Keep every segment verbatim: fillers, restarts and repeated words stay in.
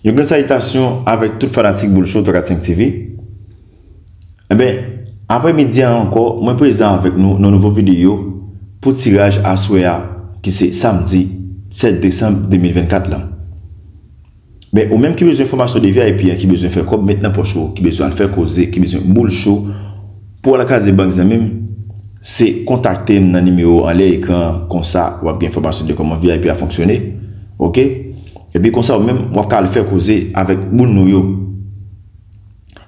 Yon gran salitasyon avèk tout fanatik Boul Show twa kat senk T V. Enben, aprèmidi a ankò, mwen prezan avèk nou nan nouvo videyo pou tiraj aswè a, ki se samdi sèt desanm de mil vennkat lan. Ben, ou menm ki bezwen enfòmasyon de V I P an, ki bezwen fè kòb met nan pòch ou, ki bezwen al fè koze, ki bezwen boul cho, pou al kraze bank zanmi m, se kontakte m nan nimewo anlè ekran an, konsa w ap gen enfòmasyon de kòman V I P a fonksyone, oke? Epi konsa ou menm, w ap ka al fè koze avèk moun nou yo.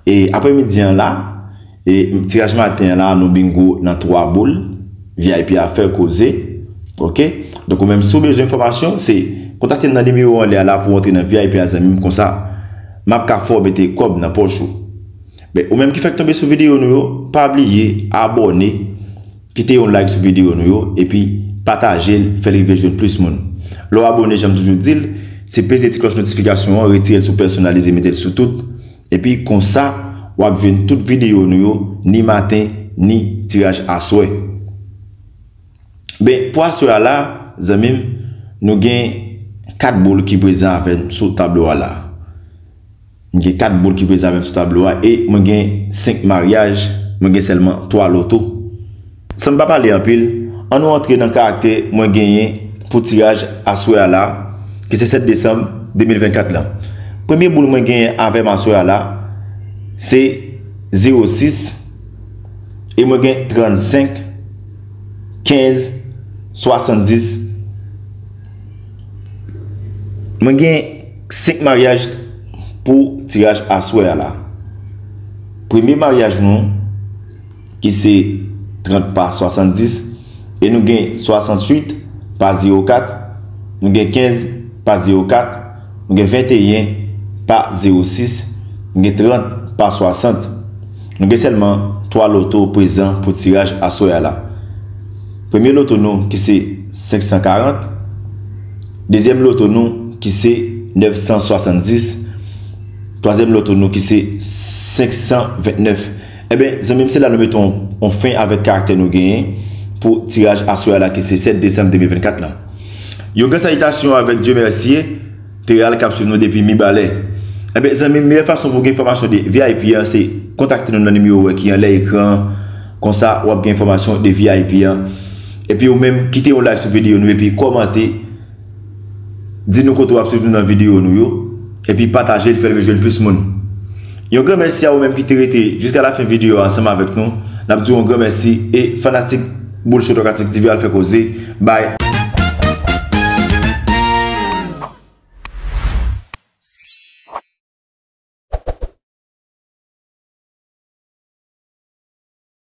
E aprèmidi an la, e tiraj maten an la, nou bingo nan twa boul, V I P a fè koze, oke? Donk ou menm, si w bezwen enfòmasyon, se kontakte m nan nimewo anlè a la pou w antre nan V I P a zanmi m, konsa m ap ka fè w mete kòb nan pòch ou. Ben, ou menm ki fèk tonbe sou videyo nou yo, pa bliye abòne, kite yon like sou videyo nou yo, epi pataje l, fè l rive jwenn plis moun. Lè w abòne, jan m toujou di l, se peze ti klòch notifikasyon an, retire l sou pèsonalize, mete l sou tout, epi konsa, w ap jwenn tout videyo nou yo, ni maten, ni tiraj aswè. Ben, pou aswè a la, zanmi m, nou gen kat boul ki prezan avè n sou tablo a la. M gen kat boul ki prezan avè m sou tablo a e mwen gen senk maryaj, mwen gen sèlman twa loto. San m pa pale anpil, ann nou antre nan karaktè mwen genyen pou tiraj aswè a la, ki se sèt desanm de mil vennkat lan. Premye boul mwen genyen avè m aswè a la, se zewo sis, e mwen gen trannsenk, kenz, swasanndis. Mwen gen senk maryaj pou tiraj aswè a la. Premye maryaj nou, ki se trant pa swasanndis, e nou gen swasanntuit pa zewo kat, nou gen kenz pa zewo kat, nou gen venteyen pa zewo sis, nou gen trant pa swasant. Nou gen sèlman twa loto prezan pou tiraj aswè a la. Premye loto nou ki se senk san karant, dezyèm loto nou ki se nèf san swasanndis, twazyèm loto nou ki se senk san ventnèf. Enben, zanmi m, se la nou mete yon, yon fen avèk karaktè nou genyen pou tiraj aswè a la ki se sèt desanm de mil vennkat lan. Yon gran salitasyon avèk Dye Mèsye Peral k ap swiv nou depi Mibalè. Enben, zanmi m, meyè fason pou w gen enfòmasyon de V I P an, se kontakte nou nan nimewo w wè ki anlè ekran an. Konsa, w ap gen enfòmasyon de V I P an. Epi ou menm, kite yon like sou videyo nou epi kòmante. Di nou kote w ap swiv nou nan videyo nou yo. Epi pataje l, fè l rive jwenn plis moun. Yon gran mèsi a ou menm ki te rete jiska lafen videyo a ansanm avèk nou. N ap di w yon gran mèsi e fanatik Boul Show twa kat senk T V al fè koze. Bay.